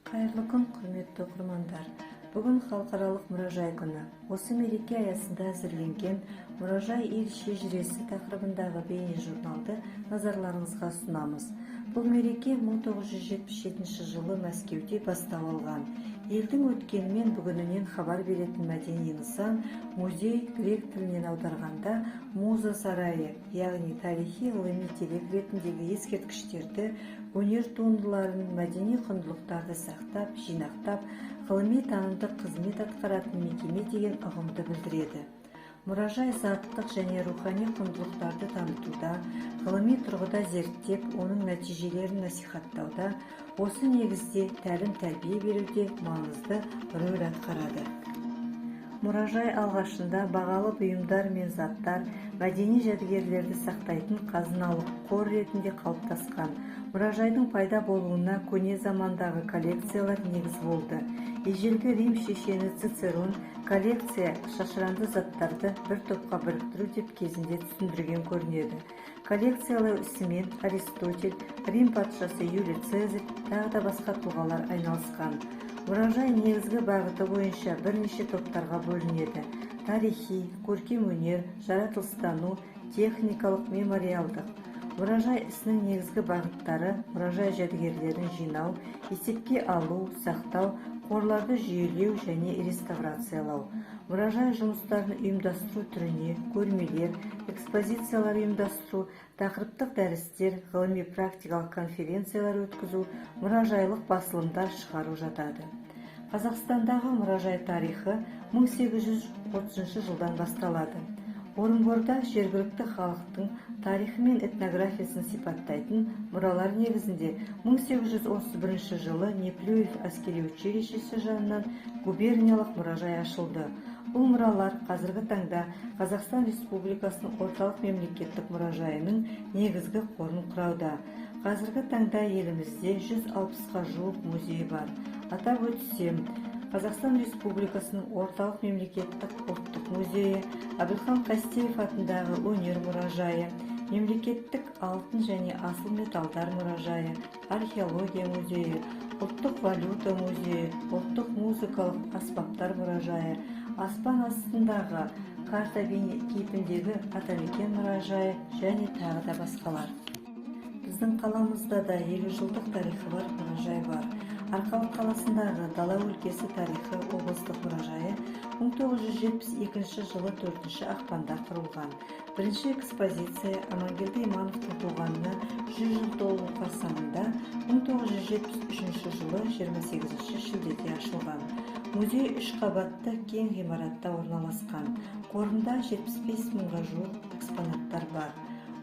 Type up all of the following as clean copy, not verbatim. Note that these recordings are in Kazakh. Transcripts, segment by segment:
Қайырлы күн, құрметті оқырмандар! Бүгін Халықаралық мұражай күні. Осы мереке аясында әзірленген «Мұражай – ел шежіресі» тақырыбындағы бейне-журналды назарларыңызға ұсынамыз. Бұл мереке 1977 жылы Мәскеуде бастау алған. Елдің өткені мен бүгінінен хабар беретін мәдени нысан музей, грек тілінен аударғанда муза сарайы, яғни тарихи, ғылыми дерек ретіндегі ескерткіштерді, өнер туындыларын, мәдени құндылықтарды сақтап, жинақтап, ғылыми танымдық қызмет атқаратын мекеме деген ұғымды білдіреді. Мұражай заттық және рухани құндылықтарды танытуда, ғылыми тұрғыда зерттеп, оның нәтижелерін насихаттауда, осы негізде тәлім-тәрбие беруде маңызды рөл атқарады. Мұражай алғашында бағалы бұйымдар мен заттар, мәдени жәдігерлерді сақтайтын қазыналық қор ретінде қалыптасқан. Мұражайдың пайда болуына көне замандағы коллекциялар негіз болды. Ежелгі Рим шешені Цицерон «коллекция – шашыранды заттарды бір топқа біріктіру» деп кезінде түсіндірген көрінеді. Коллекциялау ісімен Аристотель, Рим патшасы Юлий Цезарь, тағы да басқа тұлғалар айналысқан. Мұражай негізгі бағыты бойынша бірнеше топтарға бөлінеді: тарихи, көркемөнер, жаратылыстану, техникалық, мемориалдық. Мұражай ісінің негізгі бағыттары: мұражай жәдігерлерін жинау, есепке алу, сақтау, қорларды жүйелеу және реставрациялау. Мұражай жұмыстарын ұйымдастыру түріне көрмелер, экспозициялар ұйымдастыру, тақырыптық дәрістер, ғылыми практикалық конференциялар өткізу, мұражайлық басылымдар шығару жатады. Қазақстандағы мұражай тарихы 1830 жылдан басталады. Орынборда жергілікті халықтың тарихы мен этнографиясын сипаттайтын мұралар негізінде 1831 жылы Неплюев әскери училищесі жанынан губерниялық мұражай ашылды. Бұл мұралар қазіргі таңда Қазақстан Республикасының Орталық мемлекеттік мұражайының негізгі қорын құрауда. Қазіргі таңда елімізде 160-қа жуық музей бар. Атап өтсем, Қазақстан Республикасының Орталық мемлекеттік ұлттық музейі, Әбілхан Қастеев атындағы өнер мұражайы, Мемлекеттік алтын және асыл металдар мұражайы, Археология музейі, Ұлттық валюта музейі, Ұлттық музыкалық аспаптар мұражайы, аспан астындағы карта кейпіндегі Атамекен мұражайы және тағы да басқалар. Біздің қаламызда да 50 жылдық тарихы бар мұражай бар. Арқалық қаласындағы Дала өлкесі тарихы облыстық мұражайы 1972 жылы 4 ақпанда құрылған. Бірінші экспозиция Амангелді Имановтың туғанына 100 жыл толу қарсаңында 1973 жылы 28 шілдеде ашылған. Музей үш қабатты кең ғимаратта орналасқан. Қорында 75 мыңға жуық экспонаттар бар.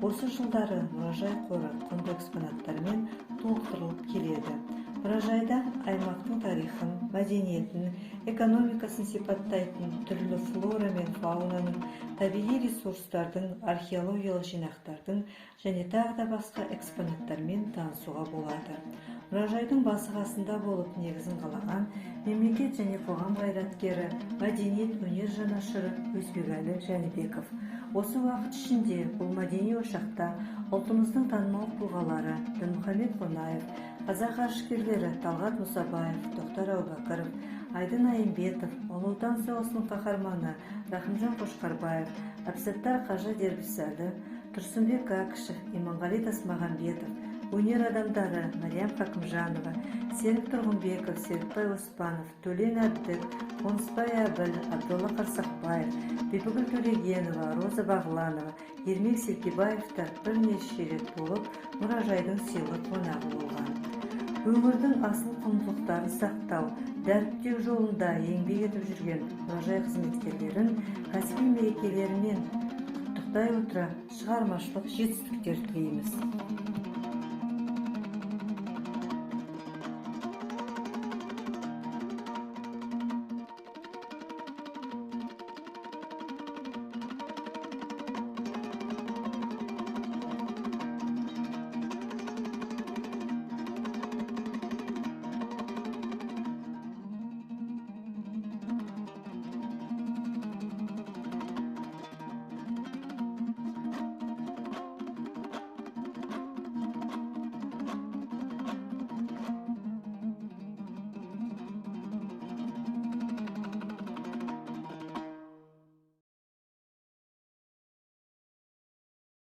Осы жылдары мұражай қоры құнды экспонаттармен толықтырылып келеді. Мұражайда аймақтың тарихын, мәдениетін, экономикасын сипаттайтын түрлі флора мен фаунаның, табиғи ресурстардың, археологиялық жинақтардың және тағы да басқа экспонаттармен танысуға болады. Мұражайдың басы қасында болып, негізін қалаған мемлекет және қоғам қайраткері, мәдениет, өнер жанашыры Өзбекәлі Жәнібеков. Осы уақыт ішінде бұл мәдени ошақта ұлтымыздың танымал тұлғалары Дінмұхамед Қонаев, қазақ ғарышкерлері Талғат Мұсабаев, Тоқтар Әубәкіров, Айдын Айымбетов, Ұлы Отан соғысының қаһарманы Рахымжан Қошқарбаев, Әбсаттар қажы Дербісәлі, Тұрсынбек Әкішев, Иманғали Тасмағамбетов, өнер адамдары Мәриям Хакімжанова, Серік Тұрғынбеков, Серікбай Оспанов, Төлен Әбдік, Қонысбай Әбіл, Абдолла Қарсақбаев, Бибігүл Төлегенова, Роза Бағланова, Ермек Серкебаевтар бірнеше рет болып, мұражайдың сыйлы қонағы болған. Өңірдің асыл құндылықтарын сақтау, дәріптеу жолында еңбек етіп жүрген мұражай қызметкерлерін кәсіби мерекелерімен құттықтай отыра, шығармашылық жетістіктер тілейміз.